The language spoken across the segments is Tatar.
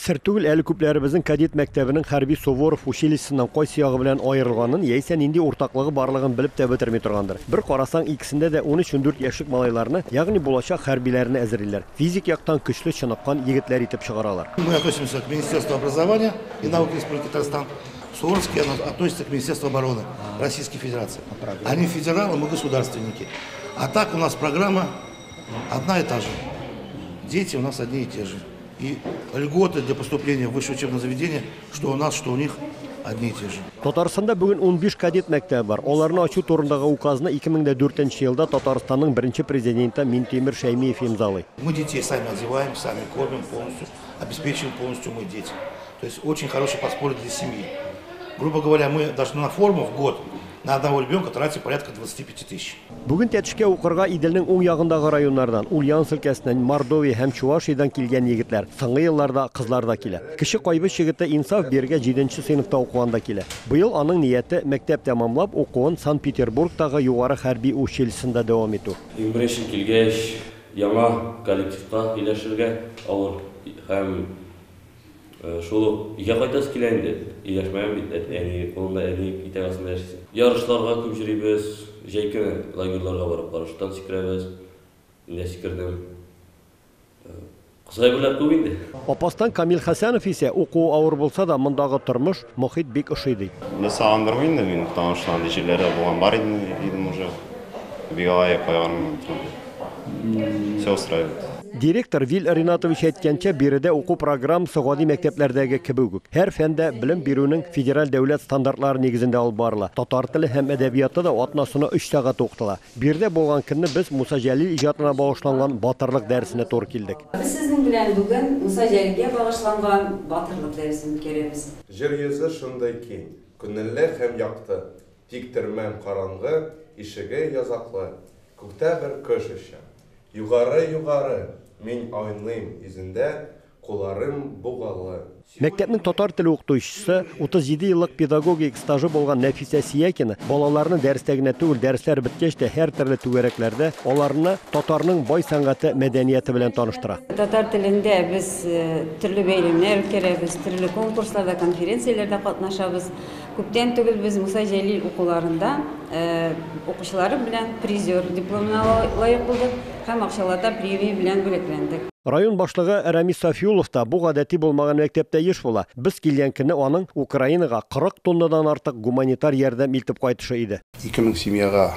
Сер түгел, әле күпләребезнең кадет мәктәбенең хәрби Суворов училищесыннан кайсы ягы белән аерылганын яисә нинди уртаклыгы барлыгын белеп тә бетерми торгандыр. Бер карасаң, икесендә дә 13-14 яшьлек малайларны, ягъни булачак хәрбиләрне әзерлиләр, физик яктан көчле, чыныккан егетләр итеп чыгаралар. Мы относимся к Министерству образования и науки Республики Татарстан. Суворовский относится к Министерству обороны Российской Федерации. Они федералы, мы государственники. А так у нас программа одна и та же. Дети у нас одни и те же. И льготы для поступления в высшее учебное заведение, что у нас, что у них, одни и те же. Татарстанда бүген 15 кадет мәктәбе бар. Аларны ачу турындагы указны 2004 елда Татарстанның беренче президенты Минтимер Шәймиев имзалый. Мы детей сами одеваем, сами кормим полностью, обеспечиваем полностью мы дети. То есть очень хороший подспорье для семьи. Грубо говоря, мы даже на форму в год на одного ребенка тратим порядка 25 тысяч. Бүген Тәтешкә укырга Иделнең уң ягындагы районнардан, Ульяновск өлкәсеннән, Мордовия һәм Чувашиядән килгән егетләр, соңгы елларда кызлар да килә. Кече Кайбыч егете Инсаф бирегә 7 сыйныфта укыганда килә. Быел аның нияте мәктәп тәмамлап, укуын Санкт-Петербургтагы югары хәрби училищесында дәвам итү. Иң беренче килгәч, яңа коллективка ияләшергә авыр һәм шул ук өйгә кайтасы килә инде. Ияләшмәгән бит, әни кулында, әни итәк астында яшисең. Ярышларга күп йөрибез, җәй көне лагерьларга барып парашюттан сикерәбез. Мин дә сикердем. Кызык әйберләр күп инде. Апастан Камил Хәсәнов исә укуы авыр булса да, мондагы тормыш, мохит бик ошый ди. Мине сагындырмый инде, мин потому что андый җирләрдә булган бар идем уже. Бик алай кайгырмыйм. Все устраивает. Директор Вил Ринатович әйткәнчә, биредә уку программасы гади мәктәпләрдәге кебек үк. Һәр фәндә белем бирүнең федераль дәүләт стандартлары нигезендә алып барыла. Татар теле һәм әдәбияты да атнасына 3 сәгать укытыла. Биредә булган көнне без Муса Җәлил иҗатына багышланган батырлык дәресенә туры килдек. Без сезнең белән бүген Муса Җәлилгә багышланган батырлык дәресен үткәрәбез. Җир йөзе шундый киң, Күнелле һәм якты. Тик төрмәм караңгы, Ишеге язаклы. Күктә бер кош оча. Югары-югары, мин айныйм йөзендә, Кулларым бугалы. Мәктәпнең татар теле укытучысы, 37 еллык педагогик стажы булган Нәфисә Сиякина балаларны дәрестә генә түгел, дәресләр беткәч тә һәртөрле түгәрәкләрдә аларны татарның бай сәнгате, мәдәнияте белән таныштыра. Татар телендә без төрле бәйрәмнәр үткәрәбез, төрле конкурсларда, конференцияләрдә катнашабыз. Күптән түгел без Муса Җәлил укуларында укучыларым белән призер дипломына лаек булдык һәм акчалата премия белән бүләкләндек. Район башлыгы Рәмис Сафиуллов та бу гадәти булмаган мәктәптә еш була. Без килгән көнне аның Украинага 40 тоннадан артык гуманитар ярдәм илтеп кайтышы иде. 2000 семьяга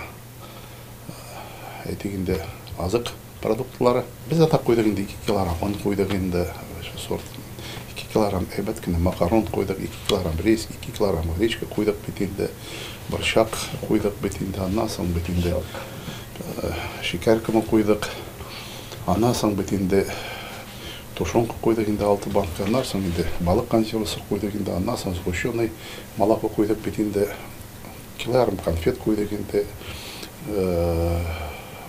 әйтик инде азык продуктлары. Без атап куйдык инде 2 килограмм он куйдык инде сорт. 2 килограмм әйбәт кенә макарон куйдык, 2 килограмм рис, 2 килограмм гречка куйдык бит инде, борчак куйдык бит инде, аннан соң бит инде шикәр комы куйдык. Аннан соң бит инде тушенка куйдык инде 6 банка, аннан соң инде балык консервасы куйдык инде, аннан соң сгущенный молоко куйдык бит инде, килограмм конфет куйдык инде,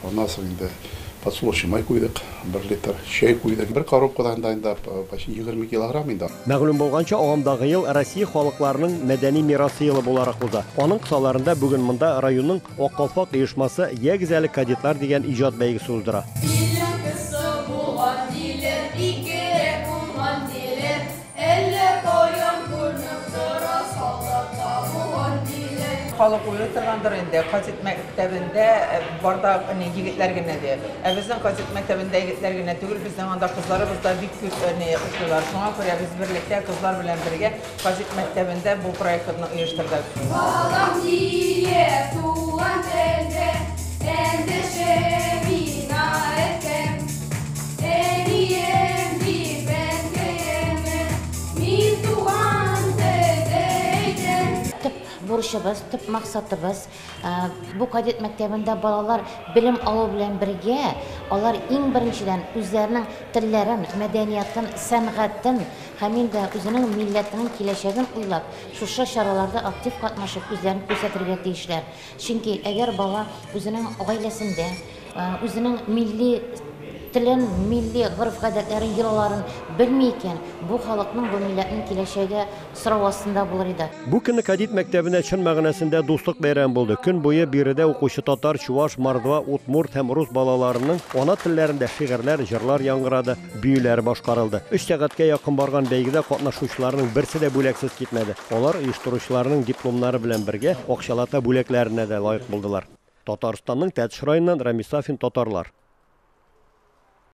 аннан соң инде подсолнечный май куйдык, 1 литр чәй куйдык. Бер коробкадан да инде почти 20 килограмм инде. Мәгълүм булганча, агымдагы ел Россия халыкларының мәдәни мирасы елы буларак уза. Аның кысаларында бүген монда районның Ак калфак оешмасы Ягез әле кадетлар дигән иҗат бәйгесе уздыра. Халык уйлый торгандыр инде, кадет мәктәбендә барда егетләр генә ди. Ә безнең кадет мәктәбендә егетләр генә түгел, безнең анда кызларыбыз да бик күп укыйлар. Шуңа күрә без берлектә кызлар белән бергә кадет мәктәбендә бу проектны оештырдык. Балам дие туган телдә, эндәшә миңа әткәм. Әнием дип әнкәемә, мин туган телдә әйтәм. Төп бурычыбыз, төп максатыбыз, бу кадет мәктәбендә балалар белем алу белән бергә, алар иң беренчедән үзләренең телләрен, мәдәниятын, сәнгатен һәм инде үзенең милләтенең киләчәген уйлап, шушы чараларда актив катнашып үзләрен күрсәтергә тиешләр. Чөнки әгәр бала үзенең гаиләсендә, үзенең милли телен, милли гореф-гадәтләрен, йолаларын белми икән, бу халыкның, бу милләтнең киләчәге сорау астында булыр иде. Бу көнне кадет мәктәбендә чын мәгънәсендә дуслык бәйрәме булды. Көн буе биредә укучы татар, чуваш, мордва, удмурт һәм рус балаларының ана телләрендә шигырьләр, җырлар яңгырады, биюләр башкарылды. Өч сәгатькә якын барган бәйгедә катнашучыларның берсе дә бүләксез китмәде. Алар оештыручыларның дипломнары белән бергә акчалата бүләкләренә дә лаек булдылар. Татарстанның Тәтеш районыннан Рамис Сафин, Татарлар.